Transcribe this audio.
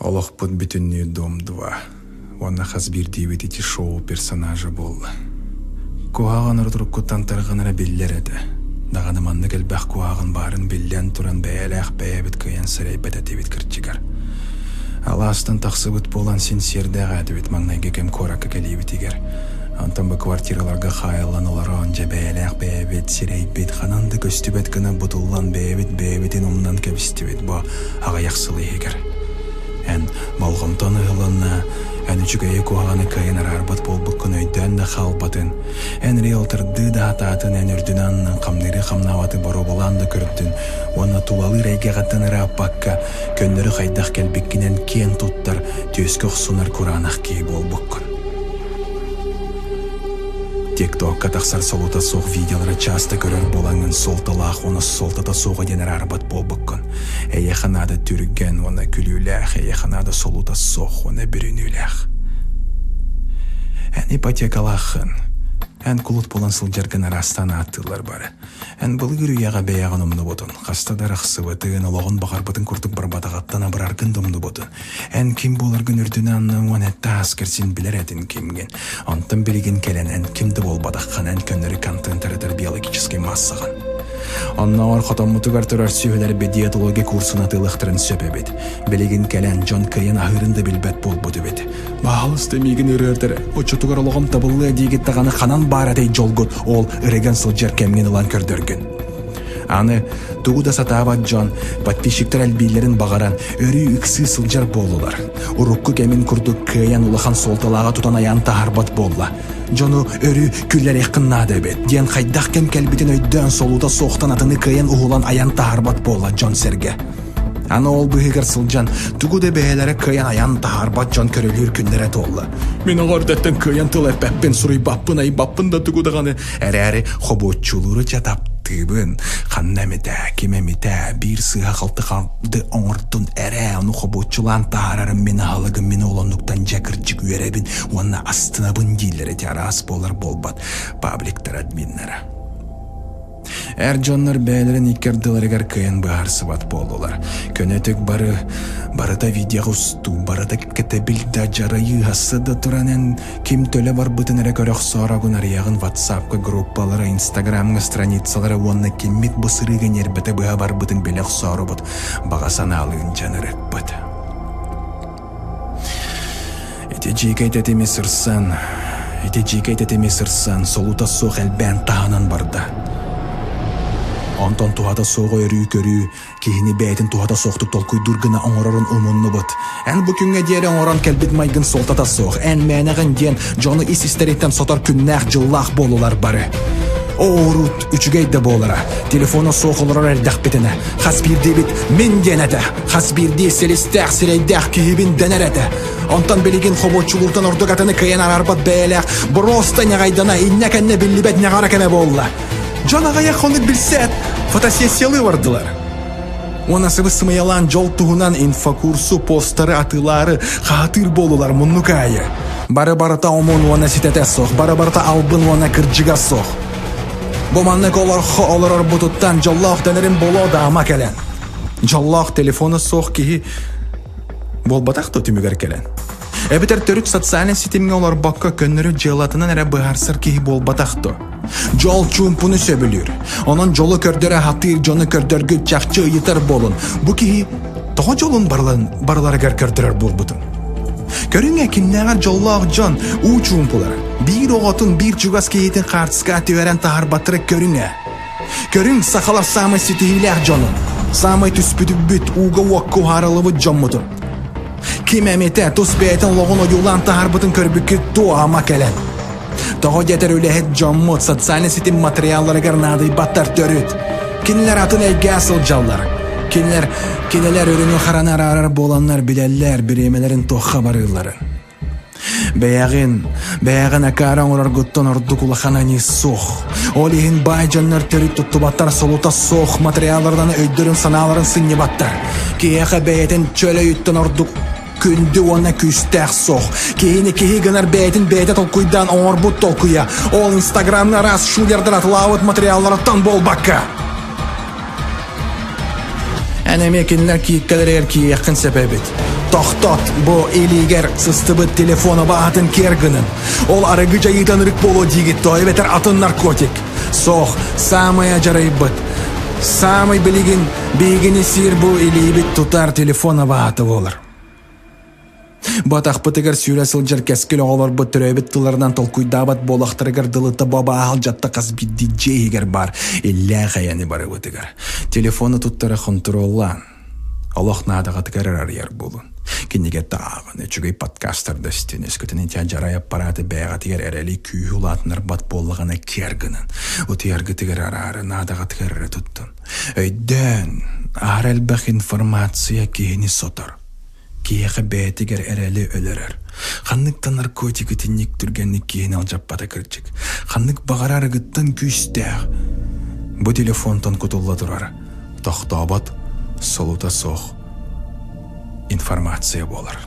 Олохпут бүтүннүү Дом-2 уонна хас биирдиибит ити шоу персонажа буолла. Куһаҕан урут-уруккуттан тарҕанара биллэр этэ. Даҕаны маннык элбэх куһаҕан баарын биллэн туран бэйэлээх бэйэбит кыайан сэрэйбэт этибит кырдьыгар. Алаастан тахсыбыт буолан син сиэрдээх этибит маҥнайгы кэм куоракка кэлиибитигэр. Онтон бу квартираларга хаайыллан олорон дьэ бэйэлээх бэйэбит сирэйбит ханан да көстүбэт гына бутуллан бэйэбит бэйэбитин умнан кэбистибит бу аҕыйах сыл иһигэр. Эн болҕомтону ыһылынна, эн үчүгэйи куһаҕаны кыайан араарбат буолбуккун өйдөөн да хаалбатын, эн риэлтордыы да сатаатын, эн үрдүнэн хамныыры хамнаабаты боруобалаан да көрдүн уонна тулалыыр эйгэҕиттэн ырааппакка, көннөрү хайдах кэлбиккинэн киэн туттар, түөскэ охсунар кураанах киһи буолбуккун. ТикТокка тахсар солута суох видеолары часто көрөр буолаҥҥын суолталаах уонна суолтата суоҕа диэн араарбат буолбуккун. Эйиэхэ наада түргэн уонна күлүүлээх, эйиэхэ наада солута суох уонна бүрүнүүлээх. Эн ипотекалааххын. Эн кулут буолан сылдьаргын араастаан ааттыыллар бары. Эн былыр үйэҕэ бэйэҕин умнубутун, хаста да арахсыбытын, олоҕун баҕарбытын курдук барбатаҕыттан абыраргын да умнубутун. Эн ким буоларгын үрдүнэн аннын уон этте ааскар син билэр этин кимгин. Онтон билигин кэлэн эн ким да буолбатаххын эн көннөрү контент таратар биологическай массаҕын. Оннооҕор хотоммутугар турар сүөһүлэр диетология курсун атыылыахтарын сөп эбит. Билигин кэлэн дьон кыайан аһыырын да билбэт буолбут эбит. Баһаалыста миигин ырыартар, оччотугар олоҕум табыллыа диигит даҕаны ханан баар этэй дьолгут ол ырыган сылдьар кэмҥин ылан көрдөргүн. Аны тугу да сатаабат дьон подписчиктар элбииллэрин баҕаран өрүү ыксыы сылдьар буоллулар. Урукку кэмин курдук кыайан улахан суолталааҕы тутан айаан таһаарбат буолла. Дьону өрүү күллэриэххин наада эбит диэн хайдах кэм кэлбитин өйдөөн солуута суохтан атыны кыайан уһулан айан таһаарбат буолла дьон-сэргэ. Аны ол быыһыгар сылдьан тугу да бэйэлэрэ кыайан айан таһаарбат дьон көрүлүүр күннэрэ туолла. Мин оҕо эрдэттэн кыайан тыл эппэппин, суруйбаппын, айбаппын да тугу даҕаны эрээри хобуоччулууру дьэ таптыыбын. Ханна эмитэ, ким эмитэ биир сыыһа-халты халды оҥордун эрэ, ону хобуоччулаан таһаарарым мин аһылыгым, мин ол оннуктан дьэ кырдьык үөрэбин уонна астынабын дииллэр ити араас буолар буолбат пабликтар админнара. Эр дьоннор бэйэлэрин икки ардыларыгар кыайан быһаарсыбат буоллулар. Көнөтүк бары, барыта видеоҕа устуу, барыта кэтэбил да дьарайыы хасса да туран эн ким төлө барбытын эрэ көрө охсоорогун арыйаҕын ватсапка группалара, инстаграмҥа страницалара уонна киммит бу сырыыга ньиэрбэтэ быһа барбытын билэ охсоорубут баҕа санаалыын дьанырыкпыт. Ити дьиикэй тэтими сырсан, ити дьиикэй тэтими сырсан, солута суох элбээн таһынан барда. Онтон туһата суоҕу өрүү көрүү, киһини бэйэтин туһата суохтук толкуйдуур гына оҥорорун умуннубут. Эн бу күҥҥэ диэри оҥорон кэлбит майгын суолтата суох, эн мээнэҕин диэн дьону ис-истэриттэн сотор күннээх-дьыллаах буолулар бары. Оорут үчүгэй да буолара, телефона суох олорор эрдэхпитинэ, хас биирдиибит мин диэн этэ. Хас биирдии силистээх сирэйдээх киһибин дэнэр этэ. Онтон билигин хобуоччулууртан ордук атыны кыайан араарбат бэйэлээх боруоста ньаҕайдана иннэ-кэннэ биллибэт ньаҕара кэмэ буолла. Дьон аҕыйах хонук билсээт, фотосессиялыы бардылар. Уонна сыбыс-сымыйалаан дьол туһунан инфокурсу, постары атыылаары хаһатыыр буолулар муннук аайы. Бары-барыта омун уонна ситэтэ суох, бары-барыта албын уонна кырдьыга суох. Бу маннык олорхо олорорбутуттан дьоллоох дэнэрим боло да ама кэлэн. Дьоллоох телефона суох киһи буолбатах да түмүгэр кэлэн. Эбэтэр төрүт социальнай ситимҥэ олорбокко көннөрү дьыалатынан эрэ быһаарсар киһи буолбатах дуо? Дьол чуумпуну сөбүлүүр. Онон дьолу көрдөрө сатыыр дьону көрдөргүт чахчы ыйытар буолун. Бу киһи тоҕо дьолун барыларыгар көрдөрөр буолбутун. Көрүҥ кимнээҕэр дьоллоох дьон уу чуумпулар. Биир оҕотун, биир чугас киһитин хаартыскаҕа түһэрэн таһаарбаттара көрүҥ ээ. Көрүҥ, сахалар саамай ситиһиилээх дьонун, саамай түспүтүбүт, ууга-уокка уһаарыллыбыт дьоммутун. Ким эмитэ тус бэйэтин олоҕун ойуулаан таһаарбытын көрбүккүт туо ама кэлэн. Тоҕо диэтэр үлэһит дьоммут социальнай ситим матырыйаалларыгар наадыйбаттар төрүт. Кинилэр атын эйгэ сылдьаллар. Кинилэр, кинилэр үрүҥү хараны араарар буоланнар билэллэр бириэмэлэрин туохха барыылларын. Бэйэҕин, бэйэҕин акаары оҥороргуттан ордук улахан аньыы суох. Ол иһин баай дьоннор төрүт туттубаттар, солута суох материалларынан өйдөрүн-санааларын сынньыбаттар. Киһиэхэ бэйэтин чөл өйүттэн ордук күндү уонна күүстээх суох. Киһини киһи гынар бэйэтин бэйэтэ толкуйдаан оҥорбут толкуйа. Ол инстаграмҥа араас шулердар атылаабыт материалларыттан буолбакка. Эн эмиэ кинилэр кииккэлэригэр киириэххин сөп эбит. Тохтот, бу илиигэр сыстыбыт телефона баһатын киэр гынын. Ол арыгы дьайыытан ырык буолуо диигит то эбэтэр атын наркотик. Суох, саамай дьарайбыт. Саамай билигин биһигини сиир бу илиибит тутар телефона баһата буолар. Бу атахпытыгар сүүрэ сылдьар кэскил оҕолорбут төрөөбүт тылларынан толкуйдаабат буолахтарыгар дылыта бабааһал дьатта хас биирдии дьиэ иһигэр баар иллээх эйэни барыбытыгар. Телефону туттара хонтуруоллаан, олох наадаҕатыгар арыйар буолун. Кинигэ тааҕын, үчүгэй подкастарда истин, өскөтүн ити дьарай аппарааты бэйэҕитигэр эрэли күүһү улаатыннарбат буоллаҕына киэр гынан, утуйаргытыгар араары наадаҕатыгар эрэ туттун. Өйдөөн, аһара элбэх информация киһини сотор. Киһиэхэ бэйэтигэр эрэли өлөрөр. Ханнык да наркотик итинник түргэнник киһини алдьаппата кырдьык. Ханнык баҕарар арыгыттан күүстээх. Бу телефонтан кутулла турар, тохтообот, солута суох информация буолар.